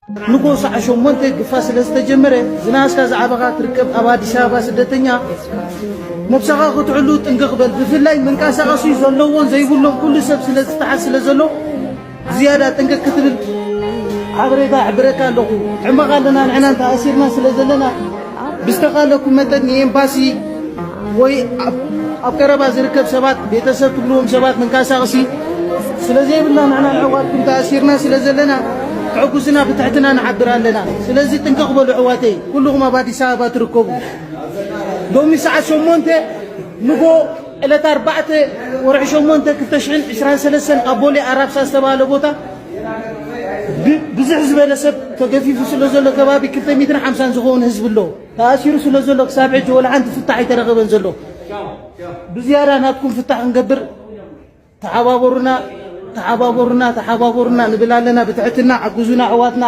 ንጎ ሰዓ ሸሞንተ ግፋ ስለ ዝተጀመረ ዝናስካ ዝዓበኻ ትርከብ ኣብ ኣዲስ ኣበባ ስደተኛ ነብሰኻ ክትሕሉ ጥንቅቕ በል። ብፍላይ መንቀሳቐሲ ዘለዎን ዘይብሎም ኩሉ ሰብ ስለ ዝተሓዝ ስለ ዘሎ ዝያዳ ጥንቅቕ ክትብል ሓበሬታ እሕብረካ ኣለኹ። ሕመቕ ኣለና ንሕና እንተኣሲርና ስለ ዘለና ብዝተኻለኩም መጠን ንኤምባሲ ወይ ኣብ ቀረባ ዝርከብ ሰባት ቤተሰብ ትብልዎም ሰባት መንቀሳቐሲ ስለ ዘይብልና ንሕና ንዕዋትኩም ተኣሲርና ስለ ዘለና ክሕጉስና ብትሕትና ንሓብር ኣለና። ስለዚ ጥንቅቕ በሉ ኣሕዋተይ ኩልኹም ኣብ ኣዲስ ኣበባ ትርከቡ። ሎሚ ሰዓት ሸሞንተ ንጎ ዕለት ኣርባዕተ ወርሒ ሸሞንተ ክልተ ሽሕን ዕስራን ሰለስተን ኣብ ቦሌ ኣራብሳ ዝተባህለ ቦታ ብዝሕ ዝበለ ሰብ ተገፊፉ ስለ ዘሎ ከባቢ ክልተ ሚእትን ሓምሳን ዝኸውን ህዝቢ ኣሎ። ተኣሲሩ ስለ ዘሎ ክሳብ ሕጂ ወላ ሓንቲ ፍታሕ ኣይተረኸበን ዘሎ። ብዝያዳ ናትኩም ፍታሕ ክንገብር ተሓባበሩና፣ ተሓባበሩና፣ ተሓባበሩና ንብል ኣለና። ብትሕትና ሓግዙና ኣሕዋትና።